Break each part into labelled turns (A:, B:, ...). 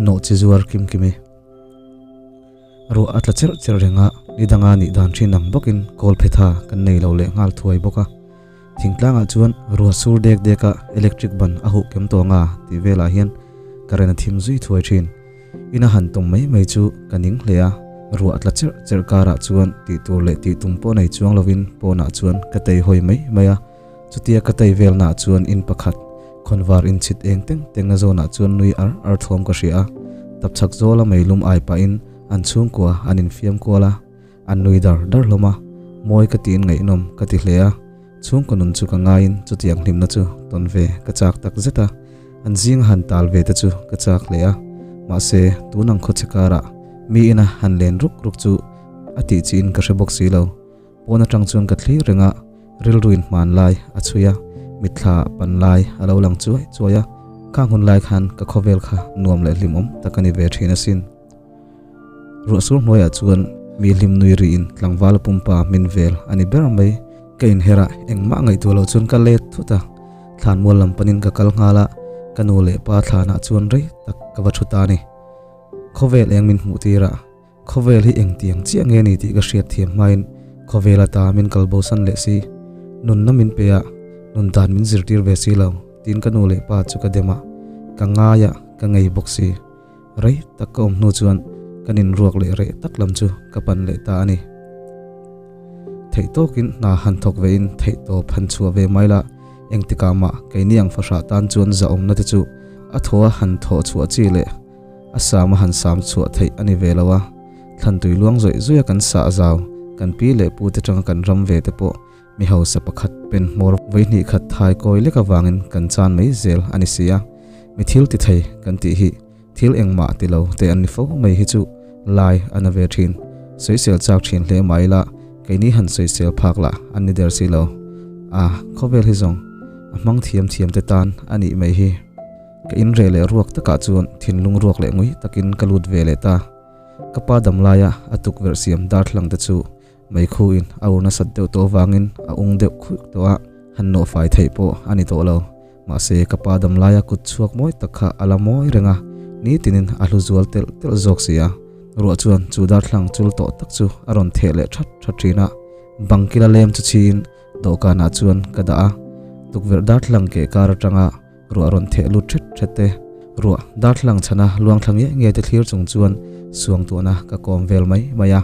A: Nawhchi zuar kim kim i. Ruah a tla cherh cherh reng a, ni danga nih dan thin ang bawkin kawl phe tha kan nei lo leh nghal thuai bawk a. Thingtlangah chuan ruah sur dek dek a electric ban a huh kem tawh anga tih velah hian current a thim zui thuai thin. Ina han tawm mai mai chu ka ning hle a, ruah tla cherh cherh karah chuan tih tur leh tih tum pawh nei chuang lovin pawnah chuan ka tei hawi mai mai a. Chutia ka tei velnaah chuan in pakhat khawnvar inchhit eng teng tengna zawnah chuan nui ar ar thuam ka hria a, tapchhak zawla meilum ai pahin an chhungkua an infiam kual a, an nui dar dar hlawm a, mawi ka tiin ngaihnawm ka ti hle a, chhungkaw nun chu ka ngaiin chutiang hlimna chu tawn ve ka chak tak zet a, an zinga han tal ve te chu ka chak hle a, mahse tun ang khawchhe karah mi ina han len ruk ruk chu a tih chiin ka hre bawk si lo. Pawn atang chuan ka thlir reng a, rilruin hman lai a chhui a, mitthla pan lai a lo lang chuai chuai a, khang hun lai khan ka khawvel kha nuam leh hlimawm tak a ni ve thin asin. Ruahsur hnuaiah chuan mi hlim nui riin tlangval pumpa min vel a ni ber mai. Ka inher a, engmah ngaihtuah loh chuan ka let thut a, thlanmual lam panin ka kal nghal a, ka nu leh pa thlanah chuan rei tak ka va thu ta a ni. Khawvel eng min hmuh tir a. Khawvel hi engtiang chiah nge ni tih ka hriat thiam hmain khawvel ata min kal bosan leh si, nunna min pe a, nun dan min zirtir ve si lo tiin ka nu leh pa chu ka dem a, ka ngai a, ka ngei bawk si. Rei tak ka awm hnu chuan kan inruak leh reh tak lam chu ka pan leh ta a ni. Theih tawkin hna han thawk vein theih tawp han chhuah ve mai la, engtikah mah keini ang fahrah tan chuan zahawmna te chu a thaw a han thawh chhuah chi leh A sam a han sam chhuah theih a ni ve lo a, thlan tui luang zawih zawih a kan sah zau, kan pi leh pu te tanga kan ram ve te pawh mi hausa pakhat pen hmawr vawihnih khat thai kawi lek avangin kan chan mai zel a ni si a. Mi thil ti thei kan tih hi thil engmah ti lo te an ni fo mai hi chu lai a na ve thin. Sawisel chak thin hle mah ila keini han sawisel phak lah an ni der si lo. A, khawvel hi zawng a hmang thiam thiam te tan a nih mai hi. Ka in reh leh ruak takah chuan thinlung ruak leh ngui takin ka lut ve leh ta. Ka pa dam laia a tukverh siam darthlang te chu meikhuin a ur nasat deuh tawh avangin a ung deuh khuih tawh a, han nawhfai theih pawh a ni tawh lo. Mahse ka pa dam laia kut chhuak mawi tak kha a la mawi reng a, nitinin a hlu zual telh telh zawk si a. Ruah chuan chu darthlang chul tawh tak chu a rawn theh leh that that thin a, bang kila lem chu chhiin dawhkanah chuan ka dah a, tukverh darthlang keh kar atanga Ruah rawn theh lut thet thet te, ruah darthlalang chhana luang thla nge nge te thlir chung chuan suangtuahna ka kawm vel mai mai a.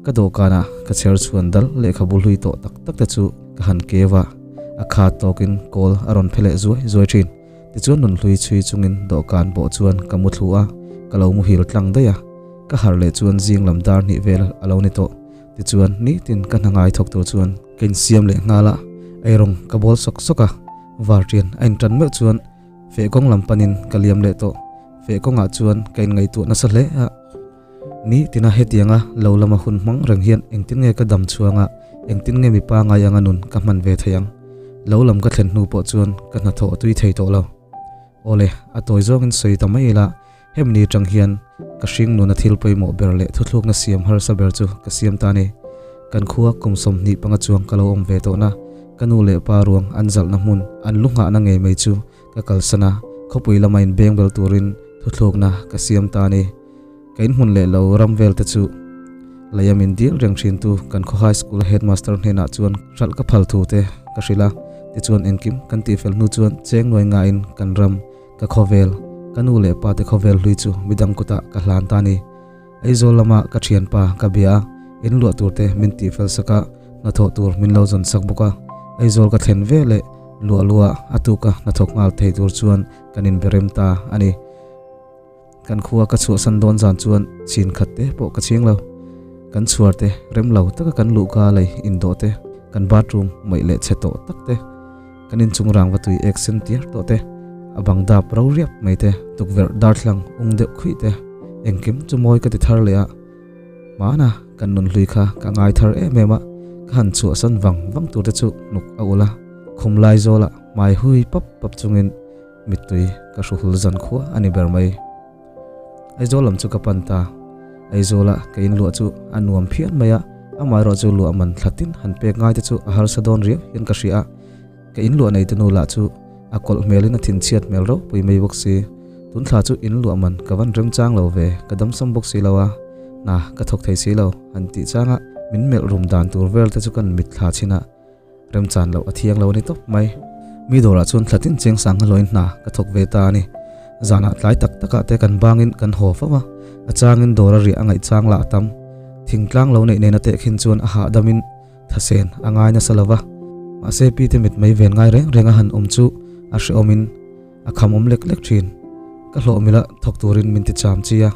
A: Ka dawhkanah ka chher chhuan dal lehkhabu hlui tawh tak tak te chu ka han keu a, a khat tawkin kawl a rawn phe leh zuai zuai thin. Tichuan nun hlui chhui chungin dawhkan bawh chuan ka mu thlu a, ka lo muhil tlang daih a. Ka harh leh chuan zing lam dar hnih vel a lo ni tawh. Tichuan nitin ka hna ngai thawk tur chuan ka insiam leh nghal a, eirawng ka bawl sawk sawk a. Varṭian a inṭan meuh chuan fehkawng lam panin ka liam leh tawh. Fehkawngah chuan ka inngaihtuah nasa hle a. Ni tina hetianga lo lama hun hmang reng hian engtin nge ka dam chhuang a, engtin nge mipa ngai anga nun ka hman ve thei ang? Lo lam ka thlen hnu pawh chuan ka hnathawh a tui thei tawh lo. Awle, a tawi zawngin sawi ta mai ila, hemi ni aṭang hian ka hring nuna thil pawimawh ber leh thuthlukna siam harsa ber chu ka siam ta a ni. Kan khua kum 25 chuang ka lo awm ve tawhna, ka nu leh pa ruang an zalhna hmun an lu nghahna ngei mai chu ka kalsan a, khawpui lama inbeng bel turin thuthlukna ka siam ta a ni. Ka inhmun leh lo ram vel te chu leia min dil reng thin tu kan khaw high school headmaster hnenah chuan hralh ka phal thu te ka hrilh a, tichuan engkim kan tihfel hnu chuan cheng nuai ngaiin kan ram, ka khawvel, ka nu leh pa te khawvel hlui chu midang kutah ka hlan ta a ni. Aizawl lama ka thianpa ka bia a, in luah tur te min tihfel sak a, hnathawh tur min lo zawn sak bawk a. Aizawl ka thlen ve leh luah luah a tuka hnathawk nghal thei tur chuan kan inberem ta a ni. Kan khua ka chhuahsan dawn zan chuan chin khat te pawh ka ching lo. Kan chhuar te rem lo taka kan luhka lei indawh te, kan bathroom mawih leh chhe tawh tak te, kan inchung rangva tui ek sen tiar tawh te, a bang dap ro riap mai te, tukverh darthlang ung deuh khuih te, engkim chu mawi ka ti thar leh a. Hmana kan nun hlui kha ka ngai thar em em a, ka han chhuahsan vang vang tur te chu hnuk a ulh a, khum lai zawlah hmai hui pap pap chungin Mittui ka hruhul zan khua a ni ber mai. Aizawl lam chu ka pan ta. Aizawla ka inluah chu a nuam phian mai a, amaherawh chu luah man thla tin han pek ngai te chu a harsa dawn riau hian ka hria a. Ka inluah nei te nu lah chu a kawlh hmelin a thinchhiat hmel ropui mai bawk si. Tun thla chu in luah man ka van remchang lo ve, ka damsam bawk si lo a, hna ka thawk thei si lo, han tih changa min melh rum dan tur vel te chu kan mitthla chhin a, remchan loh a thiang lo a ni tawp mai. Mi dawrah chuan thla tin cheng sang haloin hna ka thawk ve ta a ni. Zanah tlai tak takah te kan bangin kan haw fo a, a changin dawr a riah a ngaih chang lah a tam. Thingtlang lo neih nena tehkhin chuan a hahdam in thasen a ngai nasa lo va, mahse pi te mit mai ven ngai reng reng a han awm chu a hrehawmin a khamawm lek lek thin. Ka hlawh mila thawk turin min ti cham chi a,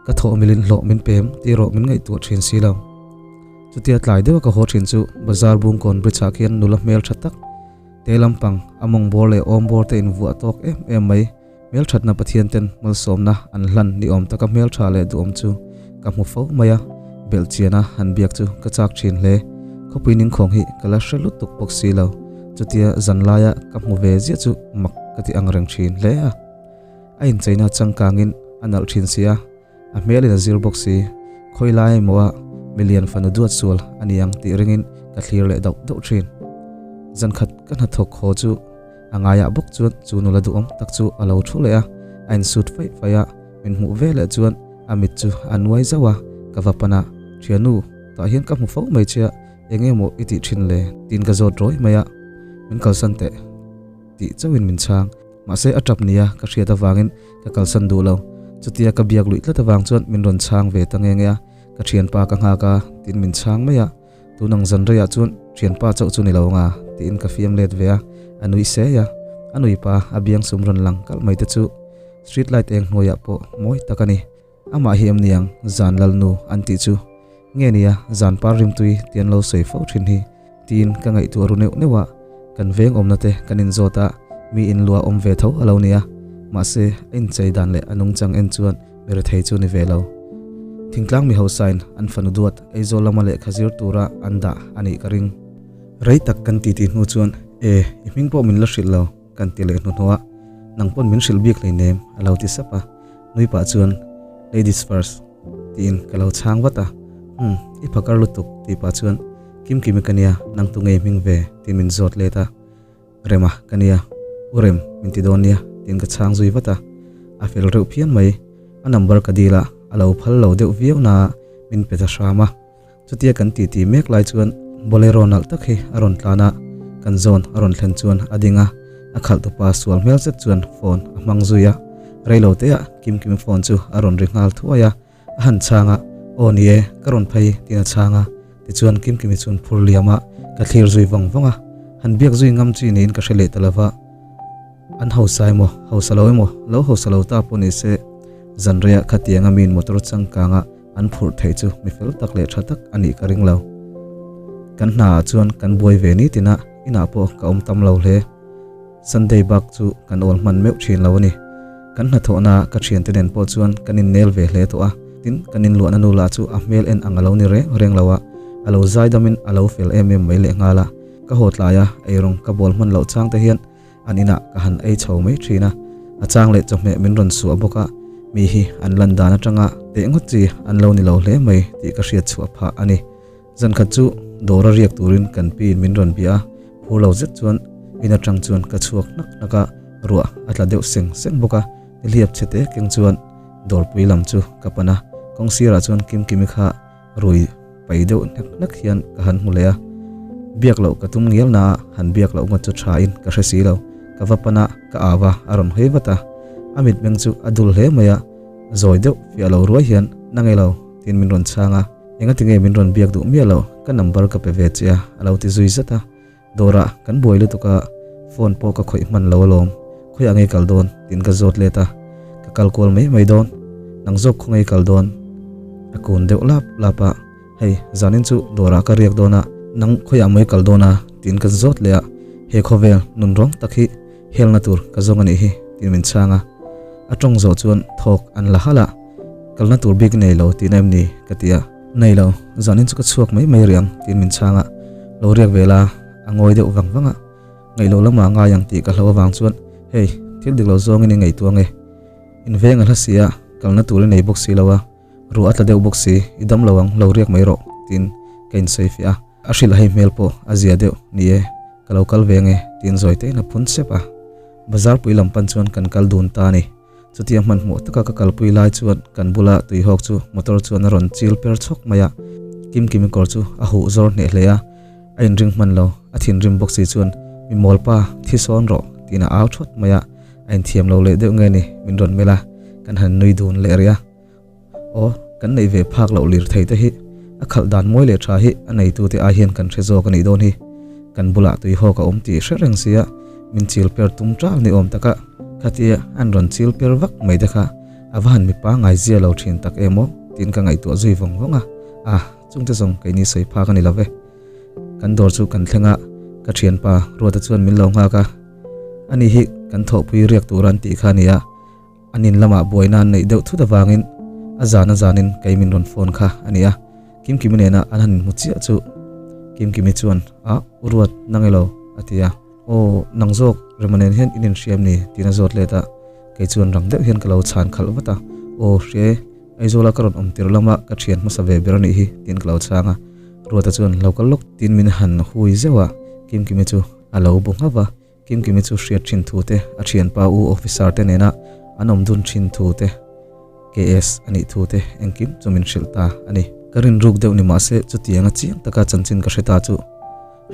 A: ka thawh milin hlawh min pem tih erawh min ngaihtuah thin si lo. Chutia tlai deuha ka haw thin chu bazar Bungkawn bridge ah khian nula hmel tha tak te lampang a mawng bawr leh awm bawr te invuah tawk em em mai. Hmelthatna Pathian ten malsawmna an hlan ni awm taka hmeltha leh duhawm chu ka hmu fo mai a, belhchiana han biak chu ka chak thin hle. Khawpui ningkhawng hi ka la hre lutuk bawk si lo, chutia zan laia ka hmu ve ziah chu mak ka ti ang reng thin hle a. A incheina changkangin a nalh thin si a, a hmelin a zir bawk si. Khawi lai emaw a milian fanu duat sual a ni ang tih ringin ka thlir leh dauh dauh thin. Zankhat ka hnathawk haw chu A ngaiah bawk chuan chu nula duhawm tak chu a lo thu leh a, a insut faih faih a, min hmuh ve leh chuan a mit chu a nuai zauh a, ka va pan a, Thianu, tah hian ka hmu fo mai che a, eng nge maw i tih thin le? tiin ka zawt rawi mai a, min kalsan teh tih chauhin min chhang. Mahse a tap nia ka hriat avangin ka kalsan duh lo, chutia ka biak luih tlat avang chuan min rawn chhang ve ta nge nge a, ka thianpa ka nghak a tiin min chhang mai a. Tunang zan reiah chuan thianpa chauh chu ni lo anga tiin ka fiam let ve a, a nui sei a, a nuipa a biang sum rawn lang kalh mai te chu street light eng hnuaiah pawh mawi tak a ni. Amah hi em niang zan lalnu an tih chu nge nia zan par rimtui ti an lo sawi fo thin hi tiin ka ngaihtuah ru neuh neuh a, kan veng awmna te kan inzawt a, mi inlua awm ve tho a lo nia, mahse a inchei dan leh a nungchang en chuan mi rethei chu ni ve lo. Thingtlang mi hausain an fanu duat Aizawl lama lehkha zir tura an dah a nih ka ring. Rei tak kan titi hnu chuan, E, i hming pawh min la hrilh lo, kan ti leh hnuhnawh a, nang pawn min hrilh bik hleinem, a lo ti sap a. Nui pah chuan, Ladies first, tiin ka lo chhang vat a. Umm, i phakar lutuk, tih pah chuan, Kimkimi ka nia, nang tu ngei hming ve, tiin min zawt let a. Rema ka nia, U Rem min ti dawn nia tiin ka chhang zui vat a, a fel reuh phian mai. A number ka dil a, a lo phal lo deuh viau na min pe ta hram a. Chutia kan titi mek lai chuan Bolero nalh tak hi a rawn tlan a, kan zawn a rawn thlen chuan a ding a, a khalh tupa sual hmel zet chuan phone a hmang zui a, reilo teah Kimkimi phone chu a rawn ri nghal thuai a. A han chhang a, Aw ni e, ka rawn phei tiin a chhang a. Tichuan Kimkimi chuan phur liam a, ka thlir zui vawng vawng a. Han biak zui ngam chi niin ka hre leh ta lova. An hausa emaw, hausa lo emaw, lo hausa lo ta pawh ni se, zanreiah khatianga miin motor changkanga an phurh theih chu mi fel tak leh tha tak a nih ka ring lo. Kan hnaah chuan kan buai ve nitin a, inah pawh ka awm tam lo hle. Sunday bak chu kan awl hman meuh thin lo a ni. Kan hnathawhna ka thiante nen pawh chuan kan innel ve hle tawh a, tin kan inluahna nu lah chu a hmel en ang a lo ni reng reng lo a, a lo zaidamin a lo fel em em mai lehnghal a. Ka haw tlai a, eirawng ka bawl hman loh chang te hian an inah ka han ei chho mai thin a, a chang leh chawhmeh min rawn suah bawk a, mi hi an lan dan atanga teh ngawt chi an lo ni lo hle mai tih ka hriat chhuah phah a ni. Zankhat chu dawr a riak turin kan piin min rawn bia a, phur lo zet chuan in atang chuan ka chhuak hnak hnak a, ruah a tla deuh seng seng bawk a, nihliap chhe te keng chuan dawrpui lam chu ka pan a, kawng sirah chuan Kimkimi kha rui pai deuh hnek hnek hian ka han hmu leh a, biak loh ka tum ngial na a, han biak loh ngawt chu tha in ka hre si lo, ka va pan a, ka au a, a rawn hawi vat a, a mitmeng chu a dul hle mai a, zawi deuh fiah lo ruai hian na ngei lo tiin min rawn chhang a. Engati nge min rawn biak duh miah lo, ka number ka pe ve che a, a lo ti zui zat a. Dawrah kan buai lutuk a, phone pawh ka khawih hman lo alawm, khawiah ngei kal dawn? tiin ka zawt let a. Ka kal kual mai mai dawn, nang zawk khaw ngei kal dawn? A kun deuh lap lap a, hei zanin chu dawrah ka riak dawn a, nang khawiah mai kal dawn a? tiin ka zawt leh a, he khawvel nun rawng tak hi helna tur ka zawng a nih hi, tiin min chhang a. A tawng zawh chuan thawk an la halh a. Kalna tur bik nei lo tihna em ni? ka ti a. Nei lo, zanin chu ka chhuak mai mai riang tiin min chhang a, lo riak ve la, a ngawi deuh vang vang a. Ngaih loh lamah a ngai ang tih ka hlo avang chuan, Hei, thil dik lo zawngin i ngaihtuah ange. In veng a hla si a, kalna tur i nei bawk si lo a, ruah a tla deuh bawk si, i dam lo ang, lo riak mai rawh tiin ka insawi fiah a. A hrilh hei hmel pawh a zia deuh, ni e, ka lo kal ve ange tiin zawi tein a phun sep a. Bazar pui lam pan chuan kan kal dun ta a ni. Chutia hmanhmawh taka ka kalpui lai chuan kan bula tuihawk chu motor chuan a rawn chil per chhawk mai a, Kimkimi kawr chu a huh zawr hneh hle a, a inring hman lo, a thinrim bawk si chuan mi mawlpa thi sawn rawh tiin a au thawt mai a, a inthiam lo leh deuh nge ni min rawn melh a, kan han nui dun leh rih a. Aw, kan neih ve phak loh lirthei te hi a khalh dan mawi leh tha hi a neitute ai hian kan hre zawk a nih dawn hi. Kan bulah tuihawk a awm tih hre reng sia, min chil per tum ṭal ni awm taka khatia an rawn chil per vak mai te kha a va han mipa ngai zia lo ṭhin tak em aw tiin ka ngaihtuah zui vawng vawng a. Ah, chungte zawng keini sawi phak a ni lo ve. Kan dawr chu kan thleng a, ka ṭhianpa Ruata chuan min lo nghak a. Ani hi kan thawhpui riak tur an tih kha a ni a. An in lamah buaina an neih deuh thut avangin a zan a zanin kei min rawn phone kha a ni a, Kimkimi nena an han inhmu chiah chu Kimkimi chuan A, u Ruat, nang elo? a ti a. Aw, nang zawk, Rema nen hian in inhriam ni? tiin a zawt let a, kei chuan rang deuh hian ka lo chhan khalh vat a, Aw, hria e, Aizawla ka rawn awm tir lama ka thian hmasa ve ber a nih hi, tiin ka lo chhang a. Ruata chuan lo kal lawk tiin min han hui zeuh a, Kimkimi chu a lo bu nghauh va. Kimkimi chu hriat thin thu te, a thianpa u officer te nena an awm dun thin thu te, KS a nih thu te engkim chu min hrilh ta a ni. Ka rinruk deuh ni mahse chutianga chiang taka chanchin ka hre ta chu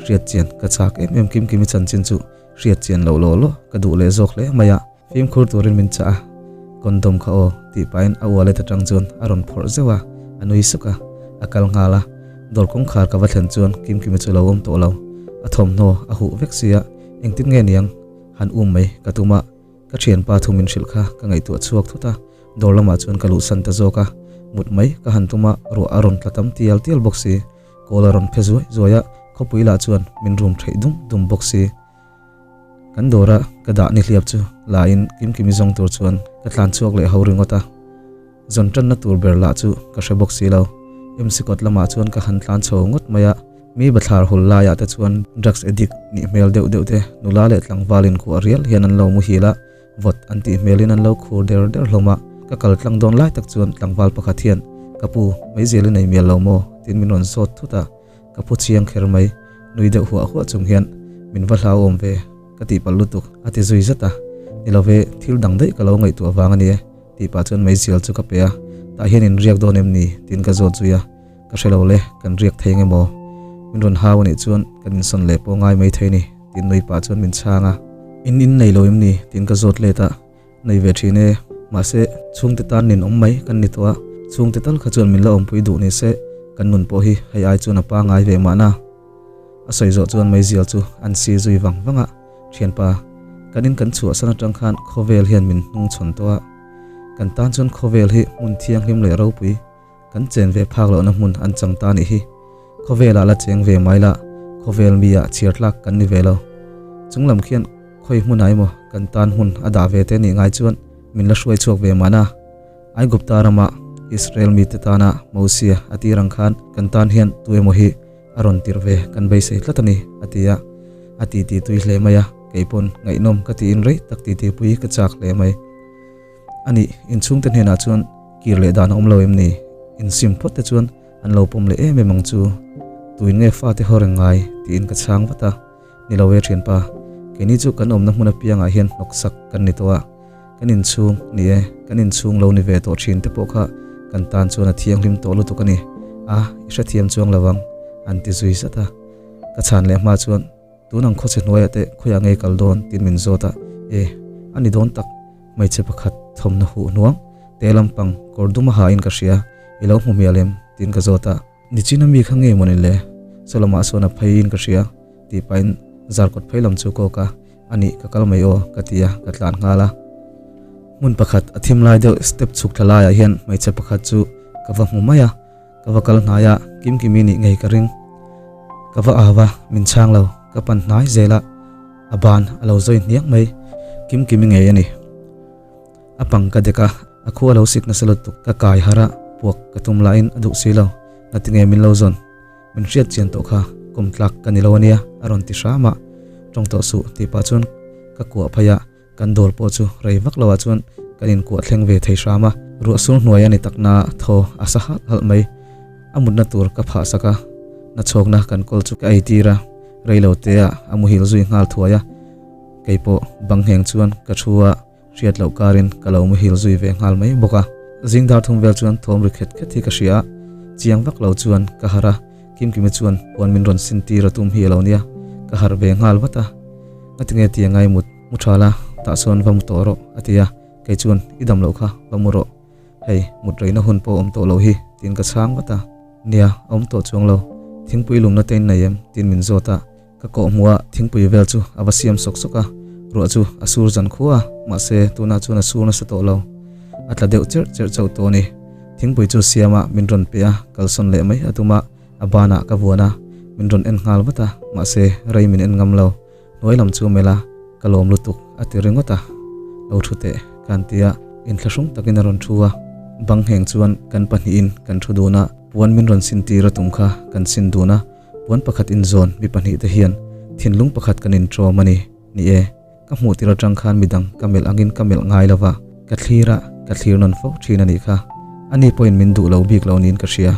A: hriat chian ka chak em em Kimkimi chanchin chu hriat chian loh law law ka duh leh zawk hle mai a. Fimkhur turin min chah a, condom kha aw tih pahin a wallet atang chuan a rawn phawrh zeuh a, a nui suk a, a kal nghal a. Dawr kawngkhar ka va thlen chuan Kimkimi chu lo awm tawh lo, a thawmhnaw a huh vek sia, engtin nge niang han um mai ka tum a, ka thianpa thu min hrilh kha ka ngaihtuah chhuak thut a, dawr lamah chuan ka luhsan ta zawk a, mut mai ka han tum a, ruah a rawn tla tam tial tial bawk si, kawl a rawn phe zuai zuai a, khawpui lah chuan min rum theih dum dum bawk si. Kan dawra ka dah nihliap chu la in Kimkimi zawng tur chuan ka tlan chhuak leh ho ringawt a. Zawn tanna tur ber lah chu ka hre bawk si lo. MC kawt lamah chuan ka han tlan chho ngawt mai a, mi bathlar hul laiah te chuan drugs addict nih hmel deuh deuh te nula leh tlangval inkuah rial hian an lo muhil a, vawt an tih hmelin an lo khur der der hlawm a. Ka kal tlang dawn lai tak chuan tlangval pakhat hian, Ka pu, meizial i nei mial lo maw? tiin min rawn zawt thut a. Ka phu chiang kher mai, nui deuh huah huah chung hian min va hlauhawm ve, ka tih palh lutuk, a ti zui zat a. Ni lo ve, thil dang daih ka lo ngaihtuah vang a ni e, tih pah chuan meizial chu ka pe a, tah hian in riak dawn em ni? tiin ka zawt zui a, ka hre lo le, kan riak thei nge maw? Min rawn hau a nih chuan kan insawn leh pawh ngai mai thei ni, tiin nui pah chuan min chhang a. In in nei lo em ni? tiin ka zawt let a. Nei ve thin e, mahse chhungte tan nin awm mai kan ni tawh a, chhungte tal kha chuan min la awmpui duh ni se kan nun pawh hi hei ai chuan a pangai ve mahna. A sawi zawh chuan meizial chu an si zui vang vang a, Thianpa, kan in kan chhuahsan atang khan khawvel hian min hnung chhawn tawh a, kan tan chuan khawvel hi hmun thianghlim leh ropui kan chen ve phak lohna hmun an chang ta nih hi. Khawvelah la cheng ve mai la, khawvel mi ah chhiar tlak kan ni ve lo. Chunglam khian khawi hmunah emaw kan tan hmun a dah ve te nih ngai chuan min la hruai chhuak ve mahna. Aigupta rama Israel mite tana Mosia a tir ang khan kan tan hian tu emaw hi a rawn tir ve kan beisei tlat a ni, a ti a. A titi tui hle mai a, keipawn ngaihnawm ka tiin rei tak titi pui ka chak hle mai. A nih, inchhungte hnenah chuan kir leh dan a awm lo em ni? Insim phawt te chuan an lo pawm leh em em ang chu. Tuin nge fate haw reng ngai? tiin ka chhang vat a. Ni lo e thianpa, keini chu kan awmna hmun apiangah hian hnawksak kan ni tawh a. Kan inchhung, ni e, kan inchhung lo ni ve tawh thin te pawh kha kan tan chuan a thianghlim tawh lutuk a ni. A, i hrethiam chuang lo ang, an ti zui zat a. Ka chhan leh hma chuan Tun ang khawchhe hnuaiah te khawiah ngei kal dawn tiin min zawt a, e, a ni dawn tak, hmeichhe pakhat thawmhnaw huh hnuang te lampang kawr dum a ha in ka hria, i lo hmu hmial em? tiin ka zawt a. Nichin a mi kha nge mawni le? Saw lamah sawn a phei in ka hria, tih pahin zarkawt phei lam chu kawk a, a nih ka kal mai aw ka ti a, ka tlan nghal a. Hmun pakhat a thim lai deuh step chhuk thla laiah hian hmeichhe pakhat chu ka va hmu mai a. Ka va kal hnai a, Kimkimi nih ngei ka ring. Ka va au a, min chhang lo, ka pan hnai zel a, a ban a lo zawi hniak mai, Kimkimi ngei a ni. A pang ka dek a, a khu a lo sik nasa lutuk, ka kai harh a, puak ka tum lahin a duh si lo, ngatinge min lo zawn, min hriat chian tawh kha, kawm tlak ka ni lo ania, a rawn ti hram a, tawng tawh suh tih pah chuan ka kuah phei a, Kan dawr pawh chu rei vak lo ah chuan kan inkuah thleng ve thei hram a, ruah sur hnuai a ni tak na thaw a sa halh halh mai. A mutna tur ka phah sak a, na chhawkna kan kawl chu ka ei tir a, rei lo te ah a muhil zui nghal thuai a. Kei pawh bang ngheng chuan ka thu a, Hriat loh karin ka lo muhil zui ve nghal mai bawk a. Zing dar thum vel chuan thawm ri khet khet hi ka hria a, chiang vak lo chuan ka harh a, Kimkimi chuan puan min rawn sin tir a tum hi a lo nia, ka harh ve nghal vat a. Ngatinge ti angai mut mu tha la, tah sawn va mu tawh rawh a ti a, kei chuan i dam loh kha va mu rawh, hei mut reina hun pawh awm tawh lo hi tiin ka chhang vat a. Nia, a awm tawh chuang lo, thingpui lumna te in nei em tiin min zawt a, Ka kawhhmuh a thingpui vel chu a va siam sawk sawk a, ruah chu a sur zan khua a, mahse tunah chuan a sur nasa tawh lo. A tla deuh cherh cherh chauh tawh a ni. Thingpui chu siam a min rawn pe a, kalsawn leh mai a tum a, a banah ka vuan a, min rawn en nghal vat a, mahse rei min en ngam lo. Hnuai lam chu melh a, ka lawm lutuk a ti ringawt a, lo thu teh ka han ti a, inthlahrung takin a rawn thu a, bang ngheng chuan kan pahnihin kan thu dun a, puan min rawn sin tir a tum kha kan sin dun a, Puan pakhat inzawn mi pahnihte hian thinlung pakhat kan inṭawm a ni. Ni e, ka hmuh tir aṭang khan midang ka melh angin ka melh ngai lo va, ka thlir a, ka thlir nawn fo ṭhin a nih kha. Ani pawhin min duh lo bik lo niin ka hria.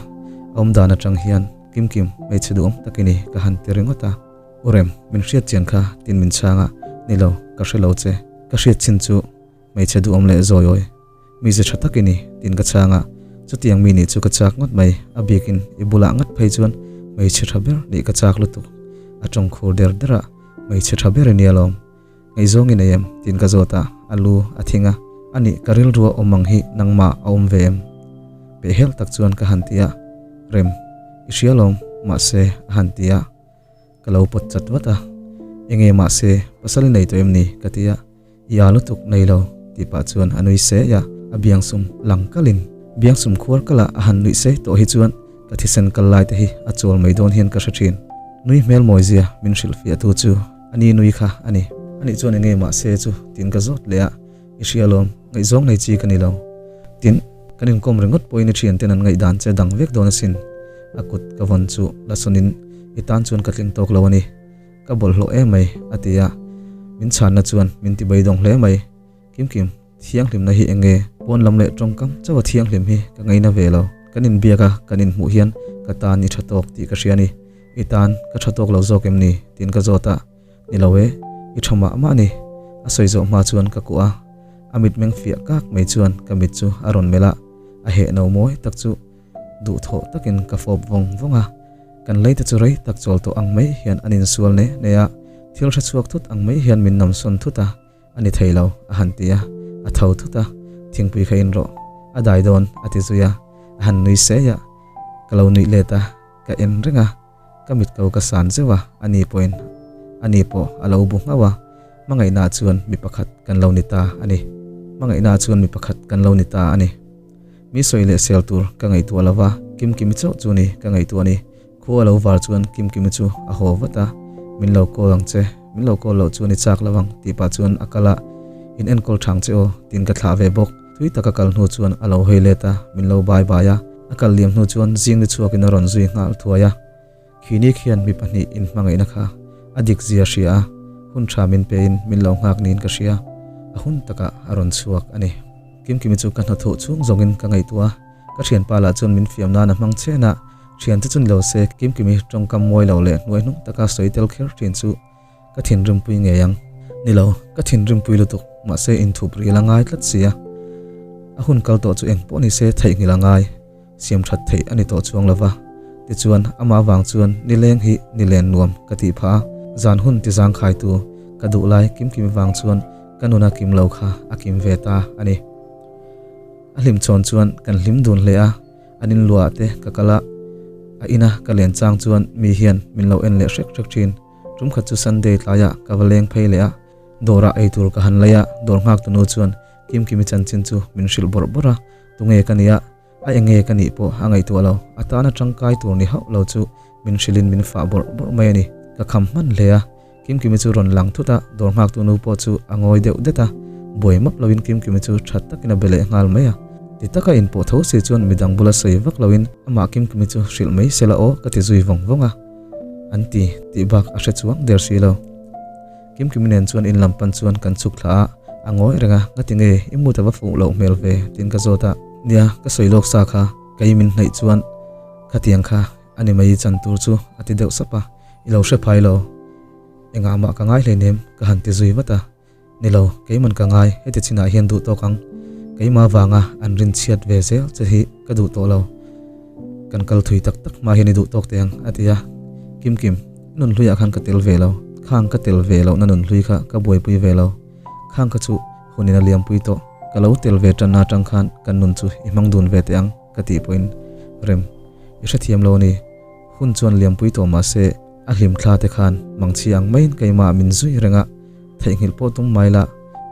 A: A awmdan aṭang hian Kimkim hmeichhe duhawm tak i ni ka han ti ringawt a. U Rem, min hriat chian kha tin min chhang a, Ni lo, ka hre lo che. Ka hriat chin chu hmeichhe duhawm leh zawiawi. Mize tha tak i ni, tiin ka chhang a. Chutiang mi nih chu ka chak ngawt mai, a bikin i bulah ngat phei chuan hmeichhe tha ber nih ka chak lutuk. A tawng khur der der a, Hmeichhe tha ber i nia lawm. Ngaihzawng i nei em? tiin ka zawt a, a lu a thing a. Anih, ka rilrua awm ang hi nangmah a awm ve em? Pehhel tak chuan ka han ti a. Rem, i hria lawm, mahse, a han ti a. Ka lo pawt chat vat a, Enge mahse, pasal i nei tawh em ni? ka ti a, I a lutuk nei lo tih pah chuan a nui sei a, a biangsum lang kalin biangsum khuar kalah a han nuih sei tawh hi chuan ka thisen kal lai te hi a chawl mai dawn hian ka hre thin. Nui hmel mawizia min hrilhfiah tu chu a ni nui kha a ni. Anih chuan enge mahse chu tiin ka zawt leh a, I hria lawm, ngaihzawng nei chi ka ni lo. Tin, kan inkawm ringawt pawhin i thianten an ngaihdan che dang vek dawn asin. A kut ka vawn chu la sawnin i tan chuan ka tling tawk lo a ni. Ka bawlhhlawh em mai, a ti a. Min chhanna chuan min ti beidawng hle mai. Kimkim, thianghlimna hi eng nge? Pawn lam leh tawngkam chauha thianghlim hi ka ngaina ve lo. Kan inbiak a, kan inhmuh hian ka tan i tha tawk tih ka hria a ni. I tan ka tha tawk lo zawk em ni? tiin ka zawt a. Ni lo e, i tha mah mah ni. A sawi zawh hma chuan ka kuah a, a mitmeng fiah kak mai chuan ka mit chu a rawn melh a, a heh no mawi tak chu duhthawh takin ka fawp vawng vawng a. Kan leite chu rei tak chawl tawh ang mai hian an insual ne ne a, thil hre chhuak thut ang mai hian min namsawn thut a, a ni thei lo, a han ti a, a tho thut a, thingpui kha in rawh, a dai dawn, a ti zui a, a han nui sei a, ka lo nuih let a, ka en reng a. Ka mit ko ka san zeuh a, ani pawhin ani pawh a lo bu nghauh a, hmangaihnaah chuan mi pakhat kan lo ni ta a ni. Hmangaihnaah chuan mi pakhat kan lo ni ta a ni. Mi sawi leh sel tur ka ngaihtuah lo va, Kimkimi chauh chu ni ka ngaihtuah a ni. Khua a lo var chuan Kimkimi chu a haw vat a, Min lo call ang che, min lo call loh chuan i chak lo ang tih pah chuan a kal a, In enkawl thang che aw tiin ka thlah ve bawk. Tui taka kal hnu chuan a lo hawi let a, min lo bai bai a. A kal liam hnu chuan zing ni chhuakin a rawn zui nghal thuai a. Khini khian mi pahnih inhmangaihna kha a dik zia hria a, hun tha min pein min lo nghak niin ka hria. A hun takah a rawn chhuak a ni. Kimkimi chu ka hnathawh chhung zawngin ka ngaihtuah a, ka thianpa lah chuan min fiam nan a hmang chen a, thiante chu ni lo se Kimkimi tawngkam mawi lo leh hnuai hnung taka sawi tel kher thin chu Ka thinrimpui ngei ang. Ni lo, ka thinrimpui lutuk, mahse inthup ril a ngai tlat si a. A hun kal tawh chu eng pawh ni se theihnghilh a ngai, siam that theih a ni tawh chuang lo va. Tichuan, amah vang chuan nileng hi nilen nuam ka tih phah a, zan hun ti zangkhaitu ka duh lai kimkim vang chuan ka nuna kim lo kha a kim ve ta a ni. A hlimchhawn chuan kan hlim dun hle a. An in luah te ka kal a, a ina ka len chang chuan mi hian min lo en leh hrek hrek thin. Tum khat chu Sunday tlaiah ka va leng phei leh a, dawrah eitur ka han lei a, dawr nghak tunu chuan Kimkimi chanchin chu min hrilh bawrh bawrh a, tunge ka nia, a enge ka nih pawh a ngaihtuah lo, a tana tangkai tur ni hauh lo chu min hrilhin min fah bawrh bawrh mai a ni. Ka kham hman hle a, Kimkimi chu rawn lang thut a, dawr nghak tunu pawh chu a ngawi deuh det a, buai map loin Kimkimi chu tha takin a be leh nghal mai a. Ti taka inpawh tho si chuan midang bula sawi vak loin amah Kimkimi chu hrilh mai sela aw ka ti zui vawng vawng a. An ti tih bak a hre chuang der si lo. Kimkimi nen chuan in lam pan chuan kan chhuk thla a, a ngawi reng a, ngati nge i mut a va fuh loh hmel ve tiin ka zawt a. Nia, ka sawi lawk sa kha, kei min hnaih chuan khatiang kha a ni mai chan tur chu a ti deuh sap a, i lo hre phai lo. Engah mah ka ngai hleinem ka han ti zui vat a. Ni lo, keiman ka ngai, heti chinah hian duh tawk ang. Keimah vanga an rin chhiat ve zel che hi ka duh tawh lo. Kan kal thui tak tak hma hian i duh tawk teh ang, a ti a. Kim Kim, i nun hluiah khan ka tel ve lo. Khang ka tel ve lohna nun hlui kha ka buaipui ve lo. Khang kha chu hunin a liampui tawh. Ka lo tel ve tanna atang khan kan nun chu i hmang dun ve teh ang, ka tih pawhin rem i hrethiam lo a ni. Hun chuan liampui tawh mah se a hlim thla te khan mangchhia ang maiin keimah min zui reng a, theihnghilh pawh tum mai la,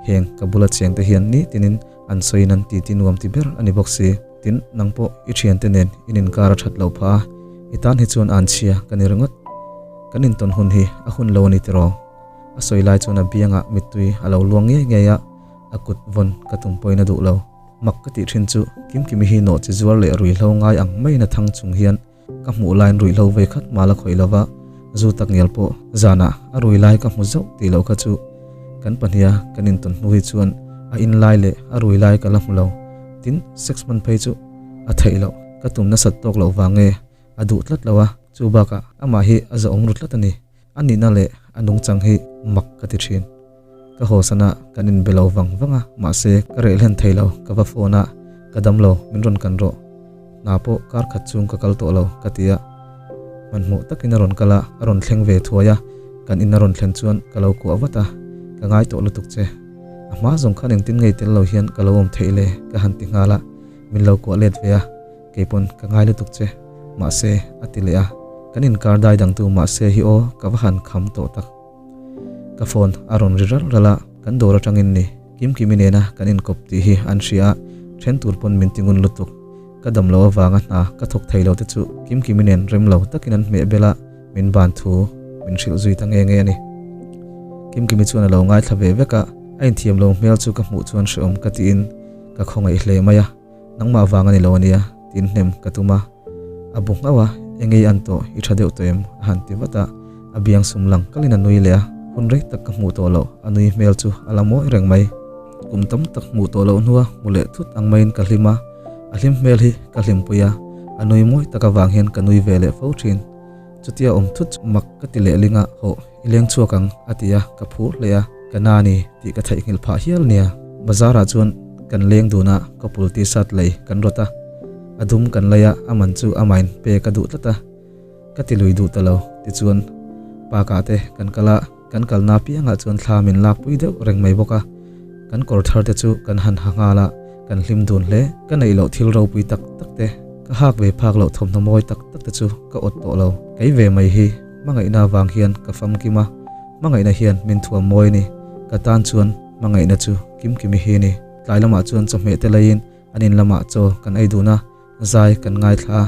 A: heng ka bula cheng te hian nitinin an sawiin an titi nuam ti ber a ni bawk si. Tin, nang pawh i thiante nen in inkar a that lo phah a, i tan hi chuan anchhia ka ni ringawt. Kan intawn hun hi a hun lo a ni tiraw? A sawi lai chuan a biangah mittui a lo luang ngei ngei a, a kut vawn ka tum pawhin a duh lo. Mak ka tih thin chu Kimkimi hi nawh chi zuar leh ruihhlo ngai ang maiin a thang chung hian ka hmuh laiin ruihhlo vei khat mal a khawih lova, zu tak ngial pawh zanah a rui lai ka hmu zauh tih loh kha chu kan pahniha kan intawn hnu hi chuan a in lai leh a rui lai ka la hmu lo. Tin, sex hman phei chu a theih loh, ka tum nasat tawk loh vang nge a duh tlat lo a, chu bakah amah hi a zahawm ru tlat a ni. A nihna leh a nungchang hi mak ka ti thin. Ka hawsan a, kan inbe lo vang vang a, mahse ka reh hlen thei lo, ka va phone a, ka dam lo, min rawn kan rawh. Hna pawh kar khat chung ka kal tawh lo, ka ti a. Hmanhmawh takin a rawn kal a, a rawn thleng ve thuai a, kan in a rawn thlen chuan ka lo kuah vat a, ka ngai tawh lutuk che. A hma zawng khan engtin ngei tel lo hian ka lo awm theih le, ka han ti nghal a, min lo kuah let ve a. Kei pawn ka ngai lutuk che, mahse a ti leh a, kan inkar dai dangtu mahse hi aw ka va han kham tawh tak. Ka phone a rawn ri ral ral a, kan dawr atangin ni Kimkimi nena kan inkawp tih hi an hria a, then tur pawn min ti ngun lutuk. Ka dam lo avanga hna ka thawk thei lo te chu Kimkimi nen rem lo takin an hmeh bel a, min ban thu min hrilh zui ta nge nge a ni. Kimkimi chuan a lo ngaithla ve vek a, a inthiam lo hmel chu ka hmuh chuan hreawm ka tiin ka khawngaih hle mai a. Nangmah vang a ni lo ania, tiin hnem ka tum a. A bu nghauh a, Engei an tawh, i tha deuh tawh em? a han ti vat a. A biang sum lang kalin a nui leh a, hun rei tak ka hmuh tawh loh, a nui hmel chu a la mawi reng mai. Kum tam tak hmuh tawh loh hnua hmu leh thut ang maiin ka hlim a, a hlim hmel hi ka hlimpui a, a nui mawi tak avang hian ka nui ve leh fo thin. Chutia awm thut chu mak ka ti leh ling a, Hawh, i leng chhuak ang, a ti a, ka phur hle a, ka na ni tih ka theihnghilh phah hial nia. Bazar ah chuan kan leng dun a, ka pul t-shirt lei kan rawt a, a dum kan lei a, a man chu a main pe ka duh tlat a, ka ti lui duh ta lo, tichuan park ah te kan kal a, kan kalna apiangah chuan thla min lak pui deuh reng mai bawk a, kan kawr thar te chu kan han ha nghal a, kan hlim dun hle, ka neih loh thil ropui tak tak te, ka hak ve phak loh thawmhnaw mawi tak tak te chu ka awt tawh lo, kei ve mai hi hmangaihna avang hian ka famkim a, hmangaihna hian min thuam mawi a ni, ka tan chuan hmangaihna chu Kimkimi hi a ni. Tlai lamah chuan chawhmeh te leiin an in lamah chaw kan ei dun a, zai kan ngaithla a,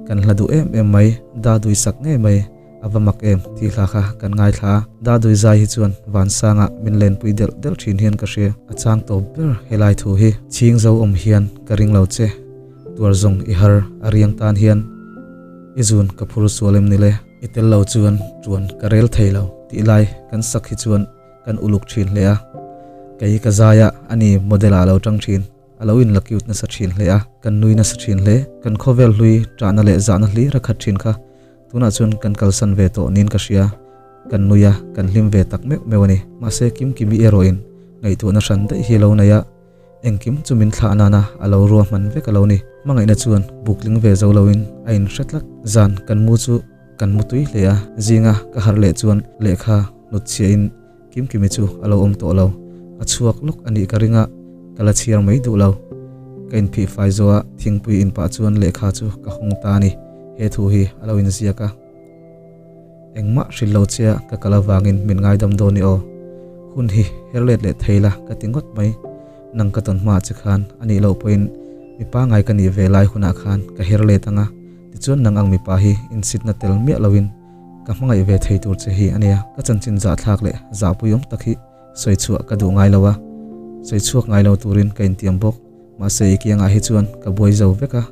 A: kan hla duh em em mai, Dadui sak ngei mai, a va mak em tih hla kha kan ngaithla a, Dadui zai hi chuan vansangah min lenpui delh delh thin hian ka hria, a chang tawp ber helai thu hi. Chhing zo awm hian ka ring lo che, tuar zawng i har a riang tan hian i zun ka phur sual em ni le? I tel lo chuan tuan ka rel thei lo tih lai kan sak hi chuan kan uluk thin hle a, kei ka zai a ani model ah a lo tang thin. A lo inla cute nasa thin hle a, kan nui nasa thin hle. Kan khawvel hlui tahna leh zahna hlir a khat thin kha. Tunah chuan kan kalsan ve tawh niin ka hria. Kan nui a, kan hlim ve tak meuh meuh a ni. Mahse Kimkimi erawhin ngaihtuahna hran daih hi a lo nei a, engkim chu min thlah nana a lo ruahman vek a lo ni. Hmangaihna chuan bukling ve zo loin a inhre tlat. Zan kan mu chu kan mu tui hle a, zinga ka harh leh chuan lehkha hnutchhiahin Kimkimi chu a lo awm tawh lo, a chhuak lawk a nih ka ring a, ka la chhiar mai duh lo. Ka inphih fai zawh a, thingpui in pah chuan lehkha chu ka hawng ta a ni, he thu hi a lo inziak a. Engmah hrilh lo che a ka kal avangin min ngaidam dawn i aw. Hun hi her let leh thei la ka ti ngawt mai. Nang ka tawn hmaah che khan a nih loh pawhin mipa ngai ka nih ve lai hunah khan ka her let ang a, tichuan nang ang mipa hi insitna tel miah loin Ka hmangaih ve thei tur che hi a nia, ka chanchin zahthlak leh zahpui awm tak hi sawi chhuah ka duh ngai lo a, sawi chhuak ngai lo turin ka intiam bawk. Mahse i kiangah hi chuan ka buai zo vek a,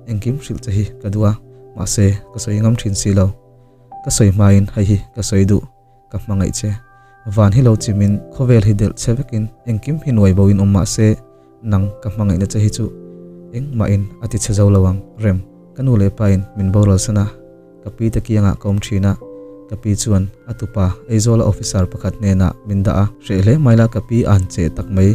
A: engkim hrilh che hi ka duh a, mahse ka sawi ngam thin si lo. Ka sawi hmain hei hi ka sawi duh, ka hmangaih che. Van hi lo chimin khawvel hi delh che vekin engkim hi nuai bo in awm mahse nang ka hmangaihna che hi chu engmahin a ti che zo lo ang. Rem, ka nu leh pain min boral san a. Ka pi te kiangah ka awm thin a, Ka pi chuan a tupa Aizawla officer pakhat hnenah min dah a, hreh hle mai la ka pi an che tak mai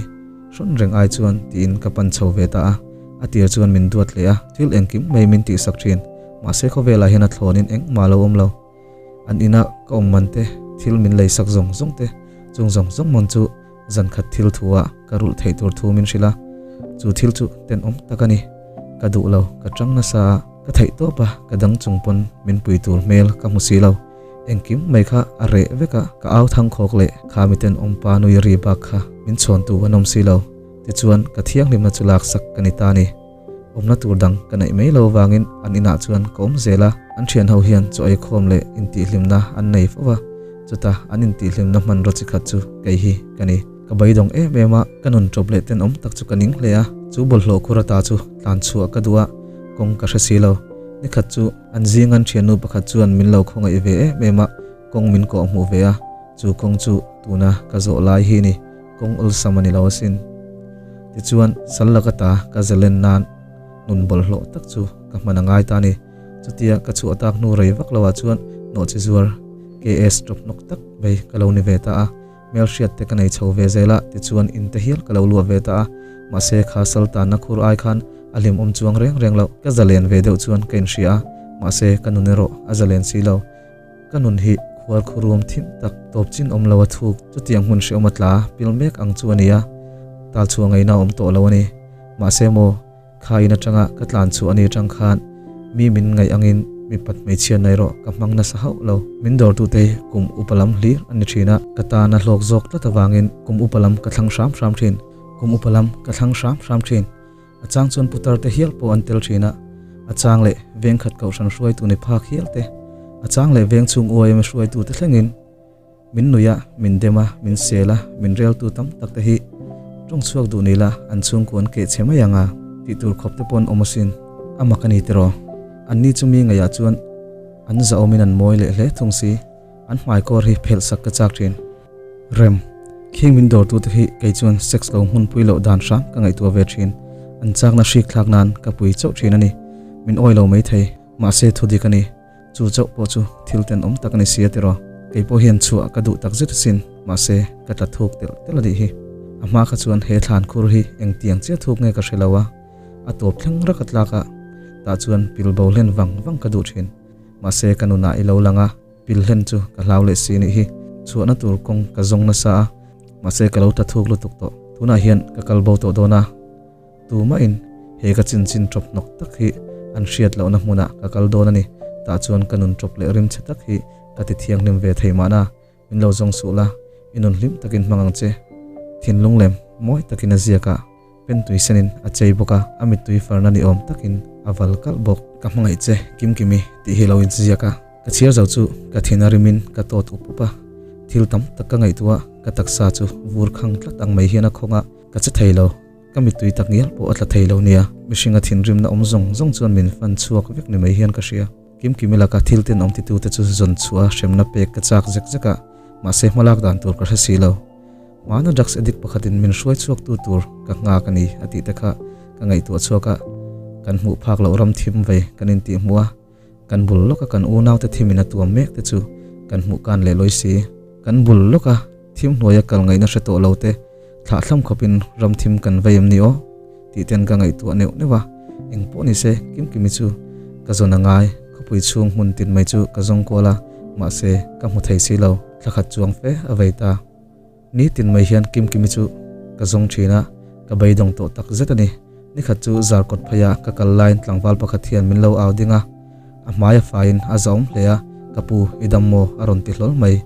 A: hrawn reng ai chuan tiin ka pan chho ve ta a. A tir chuan min duat hle a, thil engkim mai min tihsak thin. Mahse khawvelah hian a thlawnin engmah lo awm lo. An ina ka awm man te, thil min leisak zawng zawng te, chung zawng zawng mawn chu zan khat thil thu ah ka rulh theih tur thu min hrilh a, chu thil chu tenawm tak a ni. Ka duh lo, ka tang nasa a, ka theih tawp a, ka dang chung pawn min pui tur hmel ka hmu si lo. Engkim mai kha a reh vek a, ka au thang khawk leh kha mi tenawm pa nui ri bak kha min chhawn tu an awm si lo. Tichuan ka thianghlimna chu laksak ka ni ta a ni. Awmna tur dang ka neih mai lo vangin an inah chuan ka awm zel a, an thian ho hian chaw ei khawm leh intihhlimna an nei fo va, chuta an intihhlimna hmanraw chi khat chu kei hi ka ni. Ka beidawng em em a, ka nun tawp leh tenawm tak chu ka ning hle a, chu bawlhhlawh khur ata chu tlan chhuah ka duh a, kawng ka hre si lo. Nikhat chu an zing an thiannu pakhat chuan min lo khawngaih ve em em a, kawng min kawh hmuh ve a, chu kawng chu tuna ka zawh lai hi ni, kawng awlsam a ni lo asin. Tichuan, sal laka ta ka zalen nan nun bawlhhlawh tak chu ka hman a ngai ta a ni. Chutia ka chhuah tak hnu rei vak loah chuan nawhchi zuar KS tawp hnawk tak mai ka lo ni ve ta a. Hmelhriat te ka nei chho ve zel a, tichuan in te hial ka lo luah ve ta a. Mahse, kha sal tanna khur ai khan a hlimawm chuang reng reng loh. Ka zalen ve deuh chuan ka inhria a, mahse ka nun erawh a zalen si lo. Ka nun hi khuar khuruam thim tak tawp chin awm lo a thuk, chutiang hmun hreawm a tla pil mek ang chu a ni a, tal chhuah ngaihna a awm tawh lo a ni. Mahse maw, kha in atanga ka tlan chhuah a ni atang khan mi min ngaih angin mipat hmeichhia nei rawh ka hmang nasa hauh lo. Min dawrtute hi kum upa lam hlir a ni thin a, ka tan a hlawk zawk tlat avangin kum upa lam ka thlang hram hram thin. Kum upa lam ka thlang hram hram thin. A chang chuan putar te hial pawh an tel thin a, a chang leh veng khat kohhran hruaitu ni phak hial te, a chang leh veng chhung uaim hruaitu te thlengin min nuih a, min dem a, min sel a, min reltu tam tak te hi tawng chhuak duh ni la an chhungkua an keh chhe mai ang a tih tur khawp te pawh an awm asin. A mak a ni tiraw? Anni chu mi ngaihah chuan an zahawmin an mawi leh hle thung si. An hmaikawr hi phelh sak ka chak thin. Rem, Khing min dawrtute hi kei chuan sex lo hmunpui loh dan hram ka ngaihtuah ve thin. An chakna hrik thlak nan ka pui chauh thin a ni. Min awi lo mai thei, mahse thu dik a ni. Chu chauh pawh chu thil tenawm tak a ni sia tiraw. Kei pawh hian chhuah ka duh tak zet asin, mahse ka tla thuk telh telh a nih hi. A hma kha chuan he thlan khur hi engtiang chiah thuk nge ka hre lo a, a tawp thleng rak a tlak a, tah chuan pil bo hlen vang vang ka duh thin. Mahse ka nunah i lo lang a. Pil hlen chu ka hlau leh si nih hi. Chhuahna tur kawng ka zawng nasa a, mahse ka lo ta thuk lutuk tawh. Tunah hian ka kal bo tawh dawn a, tumahin he ka chinchin tawp hnawk tak hi an hriat lohna hmunah ka kal dawn a ni. Tah chuan ka nun tawp leh rimchhe tak hi ka ti thianghlim ve thei mahna. Min lo zawng suh la, i nun hlim takin hmang ang che. Thinlung lem mawi takin a ziak a. Pen tui senin a chei bawk a, a mittui farna ni awm takin a val kalh bawk. Ka hmangaih che Kimkimi tih hi lo inziak a, ka chhiar zo chu ka thin a rimin ka tawt up up a, thil tam tak ka ngaihtuah ka taksa chu vur khang tlat ang mai hian a khawng a, ka che thei lo, ka mittui tak ngial pawh a tla thei lo nia, mihringa thinrimna awm zawng zawng chuan min fan chhuak vek ni mai hian ka hria. Kimkimi laka thil tenawm titute chu zawn chhuah a hremna pek ka chak zek zek a, mahse hmalak dan tur ka hre si lo. Hmana drugs addict pakhatin min hruai chhuaktu tur ka nghak a ni a tih te kha ka ngaihtuah chhuak a, kan hmuh phak loh ram thim vei kan intih hmuh a, kan bul lawka kan unaute thimin a tuam mek te chu kan hmuh kan leh lawi si. Kan bul lawka thim hnuaia kal ngaihna hre tawh lo te thlahthlam khawpin ram thim kan vei em ni aw tih ten ka ngaihtuah neuh neuh a, eng pawh ni se Kimkimi chu ka zawn a ngai, khawpui chhung hmun tin mai chu ka zawng kual a, mahse ka hmu thei si lo, thla khat chuang fe a vei ta. Nitin mai hian Kimkimi chu ka zawng thin a, ka beidawng tawh tak zet a ni. Nikhat chu Zarkawt phaia ka kal laiin tlangval pakhat hian min lo au ding a, a hmai a faiin a zahawm hle a, Ka pu, i dam maw? a rawn ti hlawl mai.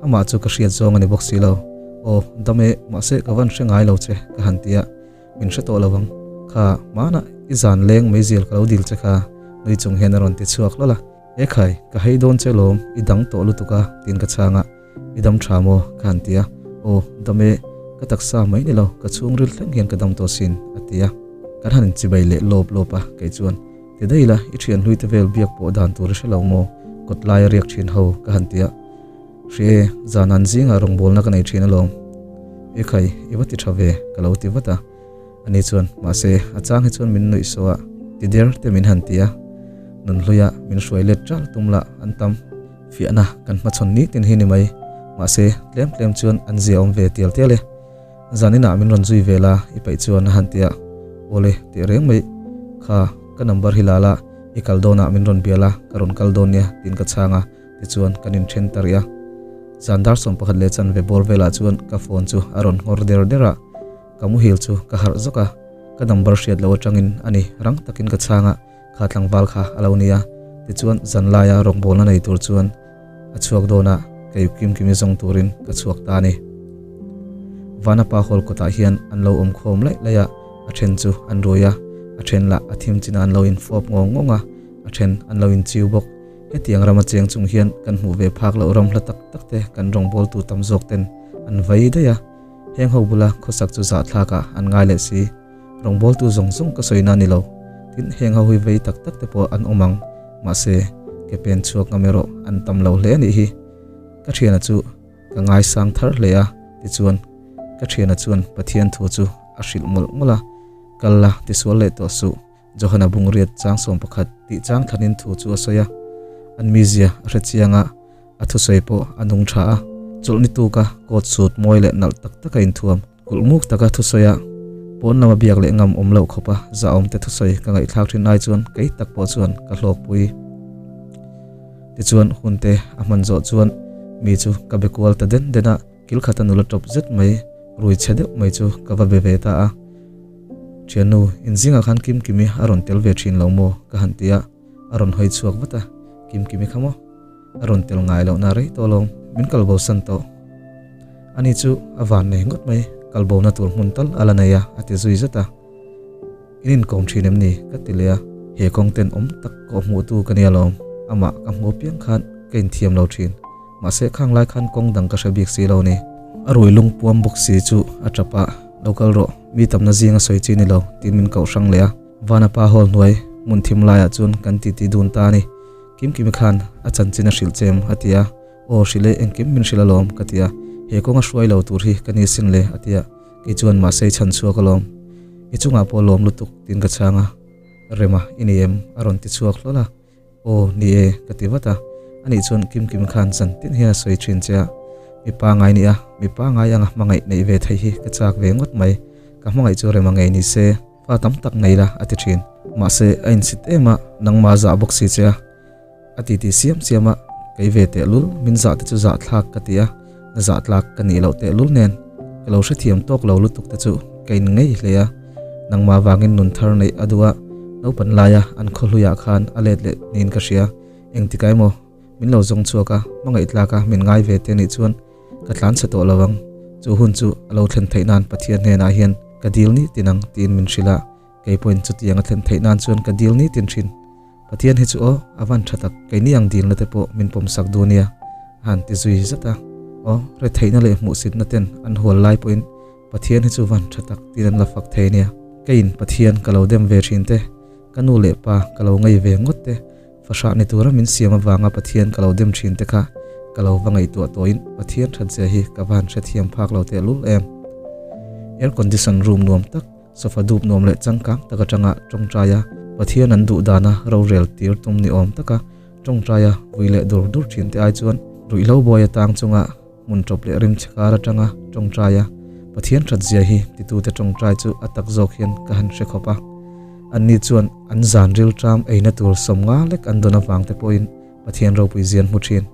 A: Amah chu ka hriat zawng a ni bawk si lo. Aw, dam e, mahse ka van hre ngai lo che, ka han ti a, min hre tawh lo ang. Kha, hmanah i zan leng meizial ka lo dil che kha, nui chung hian a rawn ti chhuak hlawl a. Ekhai, ka hei dawn che lawm, i dang tawh lutuk a, tiin ka chhang a. I dam tha maw? ka han ti a. Aw, dam e, ka taksa mai ni lo, ka chhungril thleng hian ka dam tawh sin, a ti a. Kan han inchibai leh lawp lawp a, kei chuan, Ti daih ila, i thian hlui te vel biak pawh dan tur i hre lo maw? Kawt laia riak thin ho, ka han ti a. Hri e, zan an zingah rawngbawlna ka nei thin alawm. E khai, i va ti tha ve, ka lo ti vat a. Ani chuan, Mahse, a chang hi chuan min nuih saw a, ti der te min han ti a. Nunhluia min hruai let ṭal tum lah an tam. Fiahna kan hmachhawn nitin hi ni mai. Mahse, tlem tlem chuan an zia awm ve tial tial e. Zaninah min rawn zui ve la i paih chuan a han ti a, Awle tih reng mai, kha ka number hi la la, i kal dawnah min rawn bia la, ka rawn kal dawn nia tiin ka chhang a, tichuan kan inthen ta rih a. Zan dar 11 leh chanve bawr velah chuan ka phone chu a rawn nghawr der der a, ka muhil chu ka harh zawk a, ka number hriat loh atangin a ni rang takin ka chhang a, kha tlangval kha a lo ni a, tichuan zanlaia rawngbawlna nei tur chuan a chhuak dawn a, kei Kimkimi zawng turin ka chhuak ta a ni. Vanapa hall kawtah hian an lo awm khawm laih laih a, a then chu an rui a, a then lah a thim chinah an lo infawp ngawng ngawng a, a then an lo inchiu bawk. Hetiang rama cheng chung hian kan hmuh ve phak loh ram hla tak tak te kan rawngbawltu tam zawk ten an vai daih a, heng ho bula khawsak chu zahthlakah an ngai leh si. Rawngbawltu zawng zawng ka sawi na ni lo. Tin, heng ho hi vei tak tak te pawh an awm ang. Mahse, ke pen chhuak ngam erawh an tam lo hle a nih hi. Ka thiana chu ka ngaisang thar hle a, tichuan ka thiana chuan Pathian thu chu a hrilh mawlh mawlh a, Kal la, tisual leh tawh suh. Johana bungriat chang 11 tih chang thlanin thu chu a sawi a, an mizia a hre chiang a, a thusawi pawh a nung tha a, chawlhni tuka coat suit mawi leh nalh tak taka inthuam, kulh muk taka thusawi a, pawn lama biak leh ngam awm loh khawpa zahawmte thusawi ka ngaihthlak thin ai chuan kei tak pawh chuan ka hlawkpui. Tichuan hunte a hman zawh chuan mi chu ka be kual ta den den a, Kil khata nula tawp zet mai, rui chhe deuh mai chu ka va be ve ta a. Thiannu, inzingah khan Kimkimi a rawn tel ve thin lo maw? ka han ti a, a rawn hawi chhuak vat a. Kimkimi kha maw? A rawn tel ngai lohna rei tawh alawm, min kal bo san tawh. Ani chu a van nei ngawt mai, kal bona tur hmun tal a la nei a, a ti zui zet a. In inkawm thin em ni? ka ti leh a, he kawng ten awm tak kawh hmuhtu ka nia lawm, amah ka hmuh apiang khan ka inthiam lo thin, mahse khang lai khan kawng dang ka hre bik si lo ni. A rui lung puam bawk si chu a tap a, Lo kal rawh, mi tamna zinga sawi chi ni lo, tiin min koh hrang leh a. Vanapa hall hnuai hmun thim laiah chuan kan titi dun ta a ni. Kimkimi khan a chanchin a hrilh che em? a ti a. Aw hrilh e, engkim min hrilh alawm, ka ti a. He kawnga hruai lo tur hi ka ni sin le, a ti a. Kei chuan mahse i chhan chhuak alawm. I chungah pawh lawm lutuk, tiin ka chhang a. Rema, i ni em? a rawn ti chhuak hlawl a. Aw, ni e, ka ti vat a. Anih chuan Kimkim khan zan tin hian a sawi thin che a. Mipa ngai nia, mipa ngai anga hmangaih neih ve theih hi ka chak ve ngawt mai. Ka hmangaih chu Rema ngei ni se, fa tam tak nei la, a ti thin. Mahse, a insit em a, nangmah zah bawk si che a. A ti ti siam siam a, kei ve tehlul, min zah te chu zah thlak ka ti a, zah tlak ka nih loh tehlul nen ka lo hrethiam tawk lo lutuk te chu ka in ngei hle a, nangmah vangin nun thar neih a duh a, naupan laia an khaw hluiah khan a let leh niin ka hria, engtikah emaw min lo zawng chhuak a, hmangaih tlak a min ngai ve te nih chuan ka tlan chhe tawh lo ang, chu hun chu a lo thlen theih nan Pathian hnenah hian ka dil ni tin ang tiin min hrilh a. Kei pawhin chutiang a thlen theih nan chuan ka dil nitin thin. Pathian hi chu aw, a van tha tak, keini ang dilna te pawh min pawmsak duh nia, a han ti zui zat a. Aw, retheihna leh hmuhsitna ten an hual lai pawhin Pathian hi chu van tha tak tiin an la fak thei nia. Keiin Pathian ka lo dem ve thin te, ka nu leh pa ka lo ngei ve ngawt te, fahrah ni tura min siam avanga Pathian ka lo dem thin te kha ka lo va ngaihtuah tawhin Pathian that zia hi ka va han hrethiam phak lo tehlul em. Air condition room nuam tak Sofa dup nuam leh changkang tak atanga tawngtaia Pathian an duh dana rorel tir tum ni awm taka tawngtaia vui leh dur dur thin te ai chuan ruihhlo buai atang chunga hmun tawp leh rim chhe kar atanga tawngtaia Pathian that zia hi titute tawngtai chu a tak zawk hian ka han hre khawp a. Anni chuan an zan rilṭam eina tur sawmnga lek an dawn avang te pawhin Pathian ropui zian hmu thin.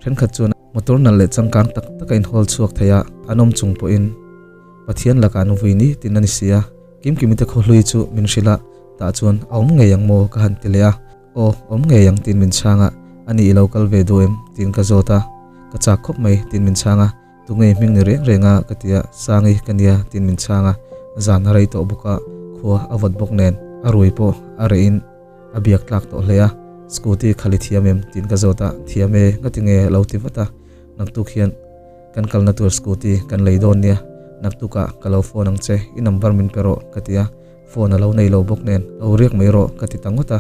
A: Thenkhat chuan motor nalh leh changkang tak tak a inhawl chhuak thei a, an awm chung pawhin Pathian lakah an vui ni tin a ni si a. Kimkimi te khawhlui chu min hrilh a, tah chuan a awm ngei ang maw ka han ti leh a, Aw, awm ngei ang tiin min chhang a, Ani i lo kal ve duh em? tiin ka zawt a, Ka chak khawp mai tiin min chhang a, Tunge hming ni reng reng a ka ti a, Sangi ka nia tiin min chhang a, zan a rei tawh bawk a, khua a vawt bawk nen a rui pawh a reh in a biak tlak tawh hle a, Scooty khal i thiam em? tiin ka zawt a, Thiam e, ngati nge a lo ti vat a, Naktuk hian kan kalna tur scooty kan lei dawn nia, naktukah ka lo phone ang che, i number min pe rawh ka ti a, phone a lo nei lo bawk nen lo riak mai rawh ka ti ta ngawt a.